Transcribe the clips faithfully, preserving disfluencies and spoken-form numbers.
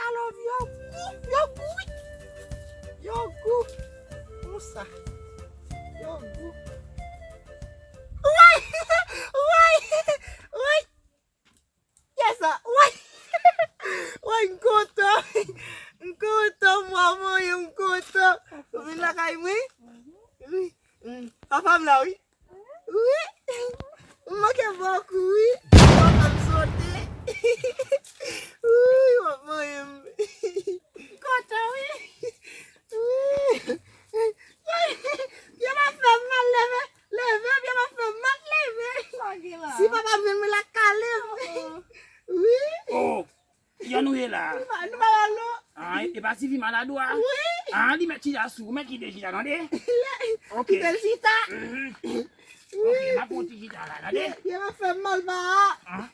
Alò, yo gou, yo gou, wi. Yo gou. Konsa. Yo gou. Woy! Woy! Woy! Kiyès sa? Woy! Woy, m kontan. M kontan, mwen, mwen, m kontan. Ou vin lakay mwen? Wi. Mm. Papa m la, wi. Wi. M manke bokou, wi. Papa m sote. Wi, w ap manyen m. Kontan, wi. Wi. Pye m ap fè m mal leve. Leve, pye m ap fè m mal leve. Sa gen la? Si papa m jwenn mwen la kale m. Oh. Wi. Oh. Jan nou ye la. Nou pa, nou pa la, non. Ah, e pa ti fi malad ou a? Wi. Ah, li mèt chita sou, ou mèt kite chita, tande? Ok. Kite l chita. Mhm. Ok, m ap pran ti chita la, tande? Pye m ap fè m mal, pa. Ah.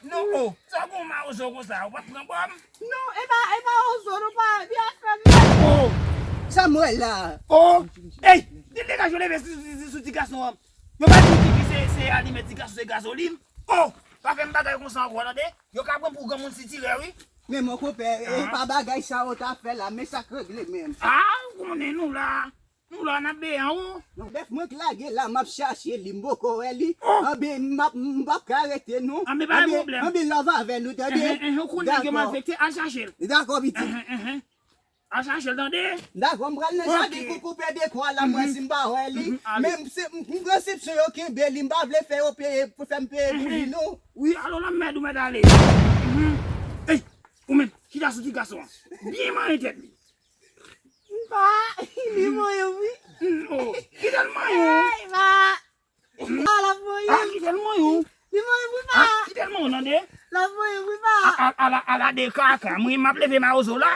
Non, oh, sa gon mawozo konsa, ou pa pran bòm? Non, e pa, e pa ozo, non, pa, pye ap fè m mal. Oh. Sa m wè la? Oh, ey, degaje w leve sou, sou, sou, sou ti gason an. Yo pa di w di ki se, se alimèt ti gason, se gazolin. Oh, pa fè m bagay konsa ankò, tande? Yo ka pran pou granmoun sitirè, wi. Men mon konpè, e pa bagay sa yo ta fè la, men sa k regle menm. Ah, ou konnen nou la. Nou la, n ap beye an ou. Non, bèf mwen k lage la, m ap chache li, m poko wè li. Oh! Anben, m ap, m p ap ka rete, non. Anben, pa gen pwoblèm. Anben, love avè nou, tande? Enhen, enhen, ou konn nèg yo malfekte, al chache l. Dakò, pitit. Enhen, enhen. Al chache l, tande? Dakò, m pral nan jaden pou koupe de kwa la, m wè si m pa wè li. Mhm, ale. Men m, se, m, m prensip se yo kenbe li, m pa vle fè yo peye, pou fè m peye pou li, non. Wi, alò la, m mèd ou mèt ale. Mhm. Ey, ou menm, chita sou ti gason an. Byen manyen tèt li. M pa, li manyen m, wi. Mm, oh, kite l manyen w. Ey, pa. Ah, l ap voye m. Ah, kite l manyen w. Li voye m wi, pa. Ah, kite l manyen w, tande? L ap voye m wi, pa. A, a, ala, ala de kaka. Mwen, m ap leve mawozo la.